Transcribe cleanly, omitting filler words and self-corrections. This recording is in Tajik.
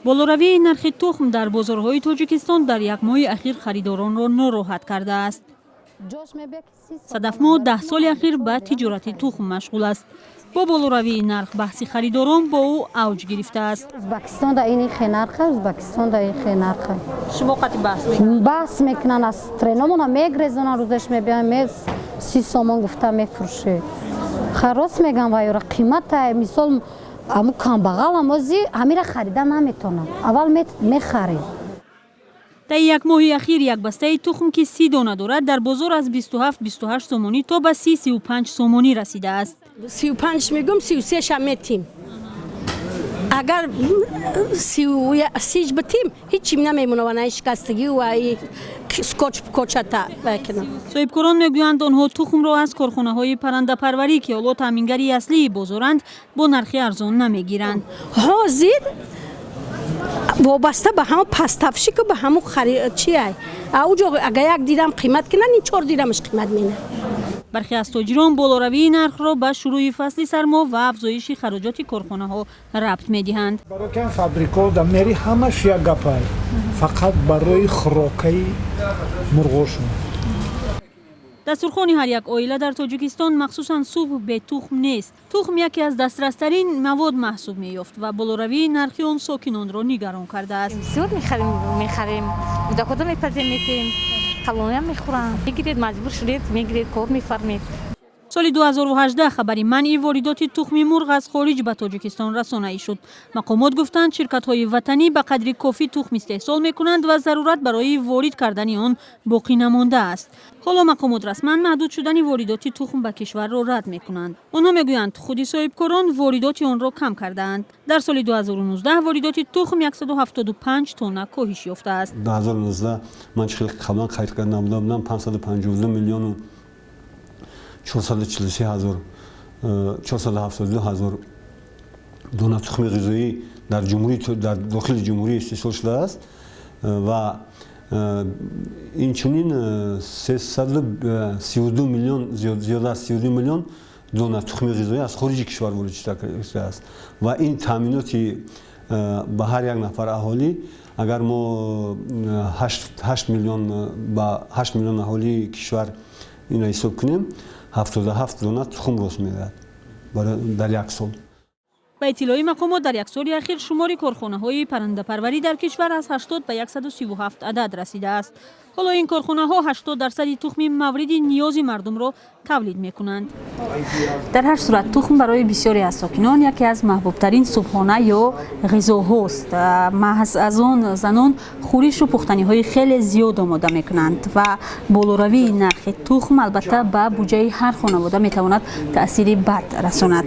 Болоравии нархи тухм дар бозорҳои Тоҷикистон дар як моҳи ахир харидоронро нороҳат кардааст. Садафмо 10 соли ахир ба тиҷорати тухм машғул аст. Бо болоравии нарх баҳси харидорон бо ӯ авҷ гирифтааст. Ӯзбекистон да ини хе нарха, Ӯзбекистон да ин хе нарха. Шумо қати баҳс мекунед? Баҳс мекунанд, аз треномона мегрезонанд, рӯзаш мебиёнд, 30 сомон гуфта мефурӯшед. Харос меган ва ёра қимата, мисол, аму камбағалам ози ҳамира харида наметонам. Аввал мехарем. Таи як моҳи ахир як бастаи тухм, ки 30 дона дорад, дар бозор аз 27-28 сомонӣ то ба 30-35 сомонӣ расидааст. 35 мегӯм, 33-ша метим. Агар 30 битим, ҳичим намемона ва шикастагӣ ва скотч кочата. Соҳибкорон мегӯянд, онҳо тухмро аз корхонаҳои паррандапарварӣ, ки ҳоло таъмингари аслии бозоранд, бо нархи арзон намегиранд. Ҳозир вобаста ба ҳамон поставщику, ба ҳамон чиай ауҷо, агар як дирам қимат кунанд, ин 4 дирамаш қимат мена. Бархе аз тоҷирон болоравии нархро ба шурӯи фасли сармо ва афзоиши хароҷоти корхонаҳо рабт медиҳанд. Барои фабрикао да мери, ҳамаш як гапай, фақат барои хӯрокаи мурғошон. Дастурхони ҳар як оила дар Тоҷикистон, махсусан субҳ, бетухм нест. Тухм яке аз дастрастарин мавод маҳсуб меёфт ва болоравии нархи он сокинонро нигарон кардааст. Бисёр мехарем, кӯдакода мепазем, метем, калониам мехӯранд. Мегиред, маҷбур шудед, мегиред, кор мефармед. Соли 2018 хабари манъи воридоти тухми мурғ аз хориҷ ба Тоҷикистон расонаӣ шуд. Мақомот гуфтанд, ширкатҳои ватанӣ ба қадри кофӣ тухм истеҳсол мекунанд ва зарурат барои ворид кардани он боқӣ намондааст. Ҳоло мақомот расман маҳдуд шудани воридоти тухм ба кишварро рад мекунанд. Онҳо мегӯянд, худи соҳибкорон воридоти онро кам кардаанд. Дар соли 2019 воридоти тухм 175 тонна коҳиш ёфтааст. 2019 ман чӣ хеле қаблан қайд карда намуда будам, 552 миллиону 443 ҳазор 472 ҳазор дона тухми ғизоӣ дар ҷумҳурӣ, дар дохили ҷумҳурӣ истеҳсол шудааст ва инчунин 332 миллион, зиёда аз 32 миллион дона тухми ғизоӣ аз хориҷи кишвар ворид шудааст. Ва ин таъминоти ба ҳар як нафар аҳолӣ, агар мо 8 миллион, ба 8 миллион аҳолии кишвар инро ҳисоб кунем, 77 дона тухм рост меояд дар як сол. Ба иттилои мақомот, дар як соли ахир шумори корхонаҳои паррандапарварӣ дар кишвар аз 80 ба 137 адад расидааст. Ҳоло ин корхонаҳо 80% тухми мавриди ниёзи мардумро тавлид мекунанд. Дар ҳар сурат, тухм барои бисёре аз сокинон яке аз маҳбубтарин субҳона ё ғизоҳост. Маҳз аз он занон хӯришу пухтаниҳои хеле зиёд омода мекунанд ва болоравии нархи тухм, албатта, ба буҷаи ҳар хонавода метавонад таъсири бад расонад.